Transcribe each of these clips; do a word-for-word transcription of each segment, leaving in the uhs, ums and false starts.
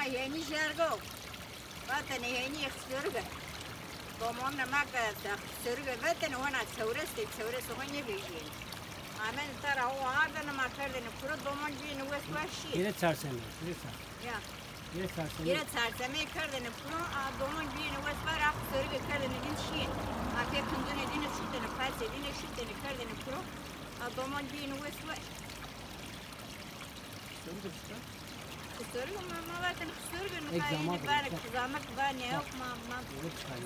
Hênî jergo. Vatene hênî xisirge. Domonê ma ke xisirge vetene, hona çewres de, çewres xo nêvejîyêne. Amene tera ho ardene, ma kerdene kuro, domon cêne wes wa şîye. Hîrê çarşeme, hîrê çar. Ya. Hîrê çarşeme. Hîrê çarşeme kerdene kuro, a domon cêne wes wa ra xisirge kerdene vînd şîye. Ma ke kundune dîne şutene, pasê dîne şutene kerdene kuro. A domon cêne wes wa. Xisirge ma, ma vatene xisirge, nika îne vane kızamık, vane yok, ma, ma,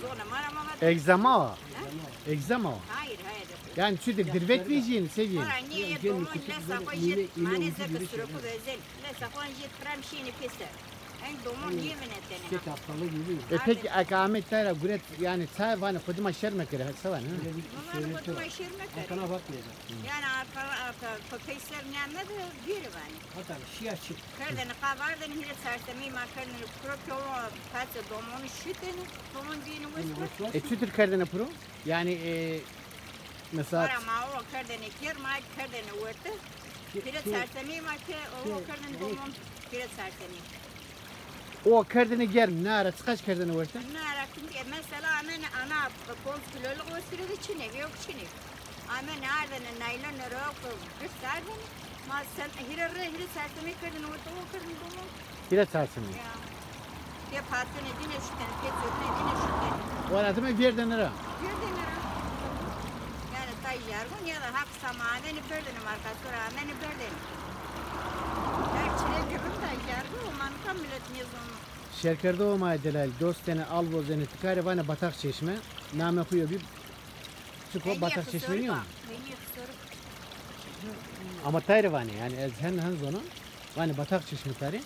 zona ma ra ma vatene. Egzama wa? Ha? Egzama wa? Hayır, hayır. Yani çutik dirvek vejîyêne, se vejîyêne? Ora niye domon lesa xo jê, mane zeke suroku vezen. Lesa xo jê pram şîne pêser. En domon niye vinetene ha? E peki, eke ame tera guret, yani çay vane, xo dima şer mekere, se vane, ha? Ma vane xo dima şer mekere. Arkana bakmayacak. Yani arka, arka, ko peyser nîyame de bîrî vanî. Hatta şîya çi? Kerdene, qavardene, hîrê çarşemeyî ma kerdene kuro, pîyolo, pase domonu şitene, domon cêne wes wa. E, çutir kerdene piro? Yani, e, mesela. Ora ma o kerdene kêr, ma kerdene werte. Hîrê çarşemeyî ma ke o kerdene domon, hîrê çarşemeyî. O kerdene germ, na ra çiqaş kerdene werte? Na ra kim, e, mesela amene ana ponc kiloluk wesîre de çinê, yok çinê. Amene ardene naylon ro ko girs ardene. Ma sen hîrê rê, hîrê çarşemeyî kerdene werte, o kerdene domon. Hîrê çarşemeyî. Ya. Pê patine dîne şutene, pê çorine dîne şutene. Wanatime vêrdene ra. Vêrdene ra. Yani tay jargon ya da hak Ama amene berdene marka, sonra amene berdene. Her çile girin da jargo, o manka millet nêzono. Şêrkerdoxê ma yê delalî, dostêne Alvozêne, ti karê vanê Bataq Çeşme. Namê xo yo bî, çiko Bataq Çeşme nîyo? Ama tayre vanê, yani ez hen hen zonon. Vanê Bataq Çeşme tayre.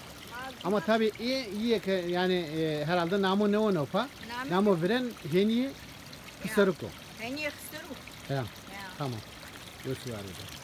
Ama tabi î, îyê ke yani, e, herhalde namo nêwono pa. Namo viren hênî Xisiruk o. Hênî Xisiruk. Ya. Ya. Tamam. Wes war o.